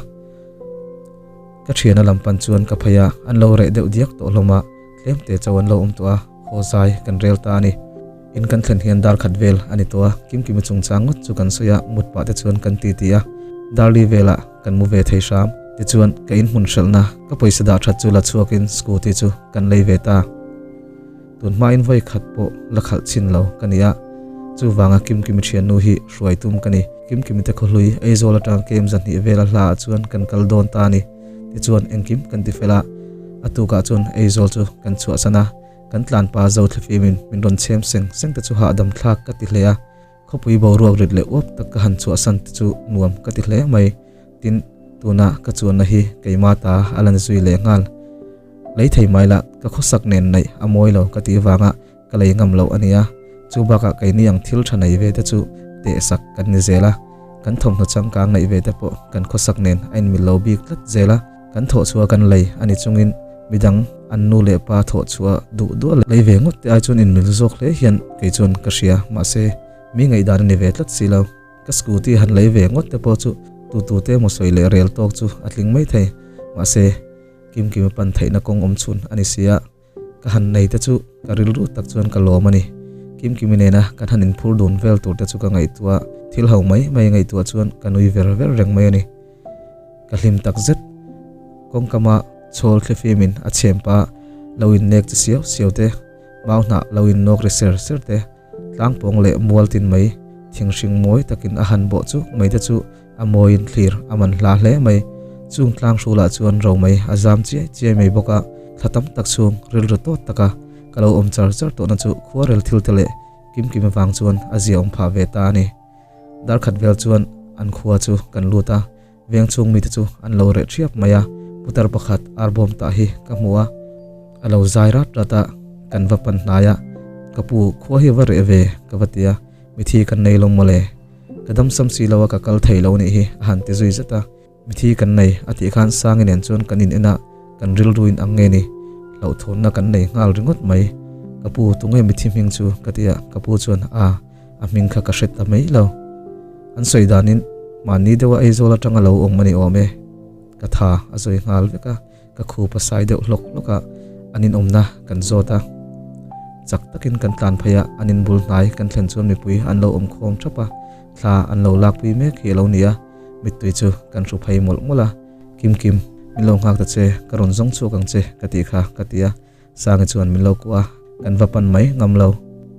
A: Ka thiana lam pan chuan ka phei a, an lo reh deuh diak tawh hlawm a, tlem te chauh an lo awm tawh a, haw zai kan rel ta a ni. In kan thlen hian dar khat vel a ni tawh a, Kimkimi chungchang ngawt chu kan sawi a, mut pah te chuan kan ti ti a, Darli velah kan mu ve thei hram. Tichuan ka inhmun hrelhna ka pawisa dah that chu la chhuakin scooty chu kan lei ve ta. Tun hmain vawi khat pawh la khalh chhin lo ka ni a, chuvanga Kimkimi thiannu hi hruai tum ka ni. Kimkimi te khawhlui Aizawl atanga kem 200 vela hlaah chuan kan kal dawn ta a ni. Tichuan engkim kan ti fel a, a tukah chuan Aizawl chu kan chhuahsan a, kan tlanpa Zothlafimin min rawn chhem seng seng te chu hahdam thlak ka ti hle a. Khawpui boruak rit leh uap tak ka han chhuahsan te chu nuam ka ti hle mai. Tin, tuna ka chuanna hi keima ta a la ni zui leh nghal. Lei thei mai lah ka khawsak nen naih a mawi lo ka tih vanga ka lei ngam loh a nia. Chu bakah keini ang thil tha nei ve te chu tehsak kan ni zel a. Kan thawmhnaw changkang neih ve te pawh kan khawsak nen a inmil lo bik tlat zel a. Kan thawhchhuah kan lei a ni chungin midang an nu leh pa thawhchhuah duh duah lei ve ngawt te ai chuan inmil zawk hle hian kei chuan ka hria. Mahse, mi ngaihdan a ni ve tlat si lo. Ka scooty han lei ve ngawt te pawh chu tu tu te emaw sawi leh rel tawk chu a tling mai thei. Mahse, Kimkima pan theihna kawng awm chhun a ni si a, ka han nei te chu ka rilru tak chuan ka lawm a ni. Kimkimi nena kan han inphur dun vel tur te chu ka ngaihtuah, thil ho mai mai ngaihtuah chuan ka nui ver ver reng mai a ni. Ka hlim tak zet. Kawngkama chhawl thlifimin a chhempa lo innek chi siau siau te, mau hnah lo innawk ri ser ser te, Tlangpawng leh mual tin mai, thing hring mawi takin a han bawh chuk mai te chu a mawiin thlir a man hla hle mai. Chung tlang hrulah chuan ro mai a zam chiai chiai mai bawk a, thla tam tak chhung rilru tawt taka ka lo awm char char tawhna chu khuarel thil te leh kimkim avang chuan a zia awm phah ve ta a ni. Darkhat vel chuan an khua chu kan lut a, Veng chhung mite chu an lo reh thiap mai a, putar pakhat arbawm tah hi ka hmu a, a lo zai rat rat a, kan va pan hnai a, ka pu khua hi va reh ve ka va ti a, mithi kan nei lo mawle, ka dam sam si lo a ka kal thei lo nih hi a han ti zui zet a, mithi kan nei a tih khan Sangi nen chuan kan in en a, kan rilru in ang nge ni, hlauhthawnna kan nei nghal ringawt mai, ka pu tunge mithi hming chu ka ti a, ka pu chuan a. A hming kha ka hre ta mai lo. An sawi danin mahni deuha Aizawl atanga lo awm a ni awm e. Ka tha a zawi nghal vek a, ka khup a sai deuh hlawk hlawk a, an inawmna kan zawt a. Chak takin kan tlan phei a, an inbul hnai kan thlen chuan mipui an lo awm khawm thap a, thla an lo lakpui mek hi a lo ni a, mittui chu kan hru phei mawlh mawlh a. Kim Kim, min lo nghak ta che, ka rawn zawng chhuak ang che ka tih kha ka ti a. Sangi chuan min lo kuah a, kan va pan mai ngam lo.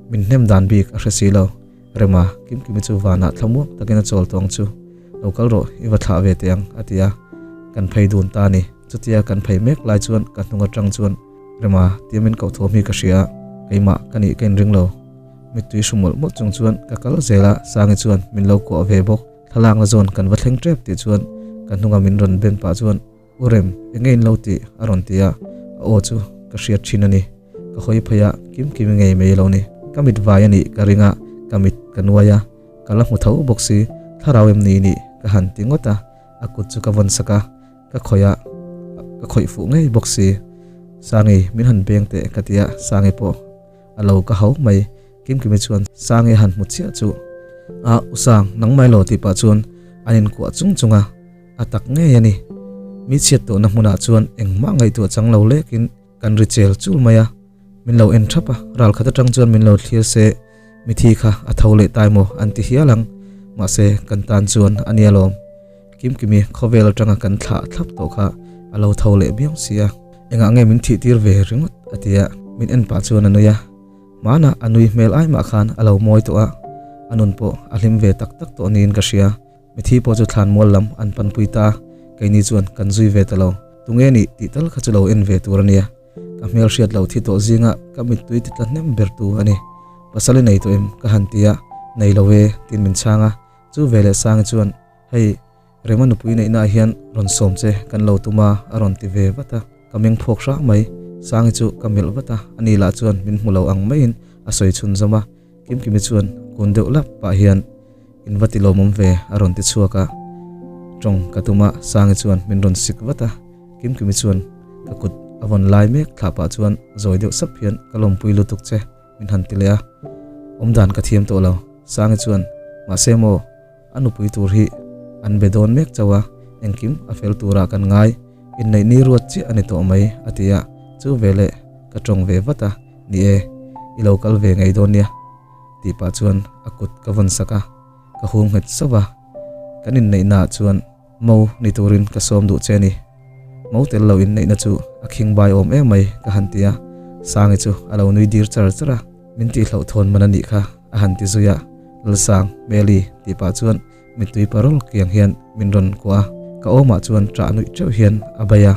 A: Min hnem dan bik a hre si lo. Rema, Kimkimi chu vanah thlamuak takin a chawl tawng chu. Lo kal rawh, i va thlah ve teh ang, a ti a. Kan phei dun ta a ni. Chutia kan phei mek lai chuan ka hnung atang chuan Rema, tia min koh thawm hi ka hria a, keimah ka nih ka inring lo. Mittui hru mawlh mawlh chung chuan ka kal zel a, Sangi chuan min lo kuah ve bawk. Thlalakna zawn kan va thleng tep tih chuan ka hnunga min rawn ben pah chuan U Rem, enge in lo tih? a rawn ti a, a aw chu ka hriat thin a ni. Ka hawi phei a, kim kim ngei mai lo ni. Ka mit vai a nih ka ring a, ka mit ka nuai a, ka la hmu tho bawk si, thlarau em ni nih ka han ti ngawt a, a kut chu ka vawn sak a, ka khawih a, ka khawih fuh ngei bawk si. Sangi, min han beng teh ka ti a, Sangi pawh a lo ka hau mai. Kimkimi chuan Sangi a han hmu chiah chu, A, U Sang, nangmah ilo tih pah chuan an inkuah chung chung a. A tak ngei a ni. Mi chhiat tawhna hmunah chuan engmah ngaihtuah chang lo lekin kan ri chel chul mai a. Min lo en thap a, ral khat atang chuan min lo thlir se, mithi kha a tho leh tai maw an ti hial ang. Mahse, kan tan chuan a nia lawm. Kimkimi khawvel atanga kan thlah thlap tawh kha a lo tho leh biang si a. Engah nge min thih tir ve ringawt a ti a, min en pah chuan a nui a. Hmanah a nui hmel ai mah khan a lo mawi tawh a, a nun pawh a hlim ve tak tak tawh niin ka hria. Mithi pawh chu thlan mual lam an panpui ta a, keini chuan kan zui ve ta lo. Tunge nih tih tal kha chu lo en ve tur a nia. Ka hmel hriat lo thi tawh zinga ka mittui ti tla hnem ber tu a ni. Pasal i nei tawh em? ka han ti a, Nei lo e, tiin min chhang a. Chu ve leh Sangi chuan, Hei, Rema nupui neihnaah hian rawn sawm che kan lo tum a, a rawn ti ve vat a. Ka meng phawk hrang mai. Sangi chu ka melh vat a, ani lah chuan min hmu lo ang maiin a sawi chhunzawm a. Kimkimi chuan kun deuh lap pah hian, In va ti lawmawm ve, a rawn ti chhuak a. Tawng ka tum a, Sangi chuan min rawn sik vat a. Kimkimi chuan ka kut a vawn lai mek thlah pah chuan zawi deuh sap hian ka lawmpui lutuk che, min han ti leh a. Awmdan ka thiam tawh lo. Sangi chuan, Mahse maw, a nupui tur hi an be dawn mek chauh a, engkim a fel turah kan ngai, inneih ni ruat chiah a ni tawh mai, a ti a. Chu veleh ka tawng ve vat a. Ni e, i lo kal ve ngei dawn nia, tih pah chuan a kut ka vawn sak a, ka hum nghet sauh a. Kan inneihnaah chuan Mo ni turin ka sawm duh che a ni. Mo tel lo inneihna chu a khing bai awm em mai ka han ti a, Sangi chu a lo nui dir char char a, min tihhlauhthawn man a nih kha a han ti zui a, Lalsang, Meli tih pah chuan mittui parol kiang hian min rawn kuah a, ka awmah chuan ṭah nuih ṭeuh hian a bai a,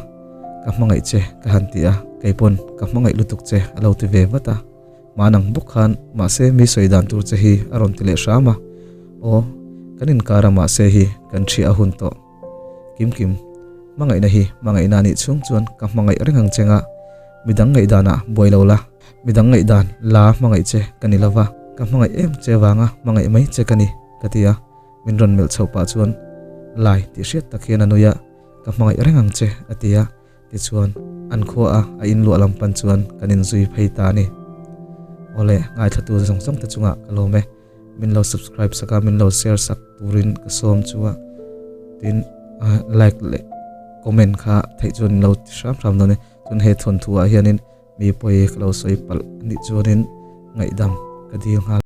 A: Ka hmangaih che ka han ti a, kei pawn ka hmangaih lutuk che a lo ti ve vat a, Manang bawk khan mahse mi sawi dan tur che hi a rawn ti leh hram a, aw kan inkar a mahse hi kan ṭhiah a hun tawh. Kim Kim, hmangaihna hi hmangaihna anih chhung chuan ka hmangaih reng ang che nga, midang ngaihdanah buai lo la, midang ngaihdan la hmangaih che ka ni lova, ka hmangaih em che vanga hmangaih mai che ka ni, ka ti a, min rawn melh chhoh pah chuan lai tih hriat tak hian a nui a, ka hmangaih reng ang che, a ti a, tichuan an khua a a inluah lam pan chuan kan inzui phei ta a ni. Awle, ngaithlatu zawng zawng te chungah ka lawm e. Min lo subscribe sak a, min lo share sak turin ka sawm chu a, tin like leh comment kha theih chuan in lo ti hram hram dawn e. Chuan he thawnthu ah hianin mi pawi ka lo sawi palh anih chuanin ngaihdam ka dil nghal.